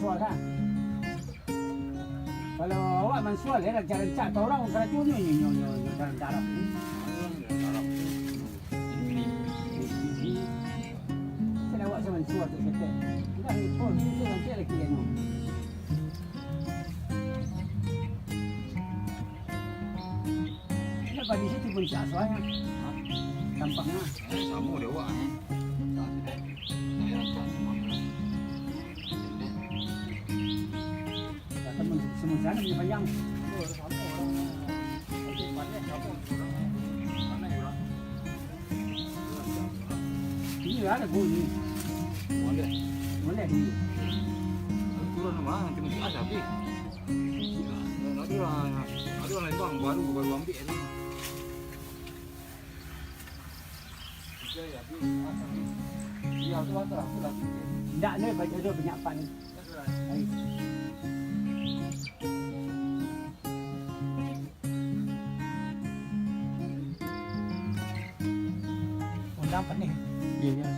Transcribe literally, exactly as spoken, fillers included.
Kalau awak mansual, ya, rancak-rancak ka urang karajo nyo, nyo, nyo, nyo, nyo, dalam-dalam. Kan awak sa mansual tu, setek. Udah, ni, oh, ni, tu, nanti lagi, ya, no. Ini padi situ pun siap suaranya. Tampaknya. Eh, samo dia awak, eh. Datang men-, semua sana punya panjang. Ini ada bunyi. Boleh. Boleh ni. Turun mah, nanti mesti ada habis. Ada lah, ada lah lembang baru, baru ambil ni. Iya, tu lah, tu lah, tu lah. Ndak ni, baca dia banyak pan. Hai. Undang panih. Iya, iya.